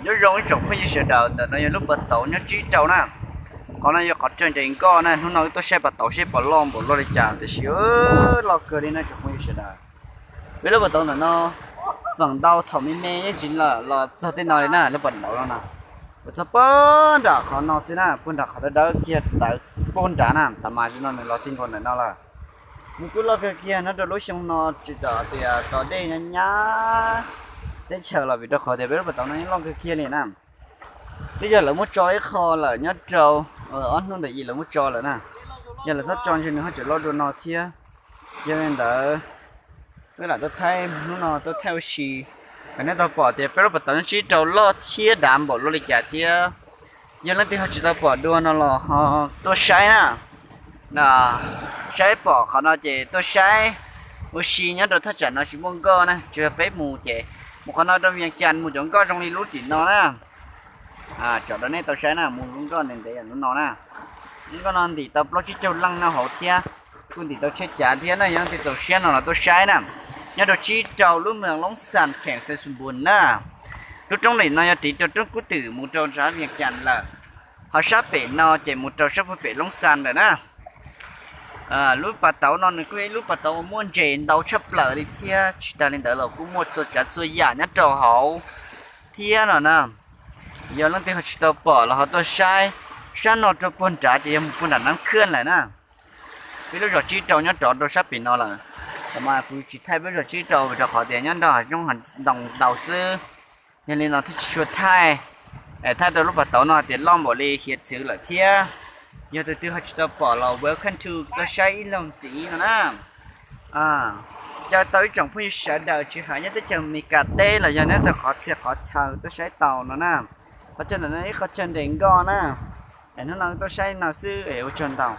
Nyob zoo ib tsoom phooj ywg sawv daws, ntawm no yog lub pas tauv nyob tsib rau na. Qhov no yog qhov chaw nres nkoj na, hnub no wb tuaj saib pas tauv seb puas loj npaum luaj li cas tiam sis loj kawg li na tsoom phooj ywg sawv daws. Peb lub pas tauv ntawm no feem ntau thaum me me yeej tsis los txog tej no li na, lub pas tauv no na. Puas txog puag nram qhov no xwb na, puag nram qhov dawb dawb kiag tawv puag nrad na, tas mas li no nws los ti nkaus ntawm no lawm. Nws kuj loj kawg kiag nyob rau lub xyoo no tsis tau tias tos dej nyab nyab teb chaws los vim rau qhov tias peb lub pas tauv no yeej loj kawg kiag li na. Twb yog lawv muab tso ib qho lawm nyob rau ob hnub ntawm yim lawv muab tso lawm na. Yog lawv txhob tso ntshe nws ho tseem loj dua no thiab. Yog li ntawd wb lam tuaj thaij, hnub no tuaj thaij ua si kom nej tau pom tias peb lub pas tauv nyob tsib rau loj thiab dav npaum luaj li cas thiab. Yog leej twg ho tsis tau pom dua no los ho tuaj saib na. Saib pom qhov no ces tuaj saib ua si nyob rau thaj tsam no tsis muaj nkoj na, tsuas yog peb mus ces mus qhov no rau Vias Cas mus cov nkoj zoo li lub tim no na. Tsom rau nej tau saib na, mus lub nkoj ntev ntev lub no na. Lub nkoj no ntim tau plaub tsib caug leej nyob hauv thiab, kuj ntim tau tsheb cav thiab na, yog leej twg txaus siab no los tuaj saib na. Nyob rau tsib rau lub moos Loob Xas kheem Xais Xus Npus na. Lub roob ntim no yog tiv rau roob Kub Twm mus rau nram Vias Cas lawm. Ho sab pem no ces mus rau sab puag pem Loob Xas lawm na. Lub pas tauv no nws kuj yog ib lub pas tauv uas muaj ntses ntau tshaj plaws li thiab, tsis tas li ntawd los kuj muaj txhua tsav txhua yam nyob rau hauv thiab no na. Yog leej twg ho tsis tau pom los ho tuaj saib, sab no rau puag nrad ces yog mus puag nram Nab Khwj lawm na. Peb lub zos tsib rau nyob rov rau sab pem no lawm. Thaum mas kuv tsis thaij peb lub zos tsib rau vim rau qhov tias nyob nrog hav zoov hav ntoo ntau xwb. Yog li no thiaj tsis tshua thaij, thaij rau lub pas tauv no tias loj npaum li hiav txwv lawm thiab. Yog tus twg ho tsis tau pom los welcome to tuaj saib ib zaug ntxiv no na. Caw tau ib tsoom phooj ywg sawv daws tsis hais nyob teb chaws Amelikas teb los yog nyob rau qhov txhia qhov chaw tuaj saib tau no na. Qhov chaw ntawm no ib qhov chaw nres nkoj na. Hnub no tuaj saib no xwb es ua tsaug ntau.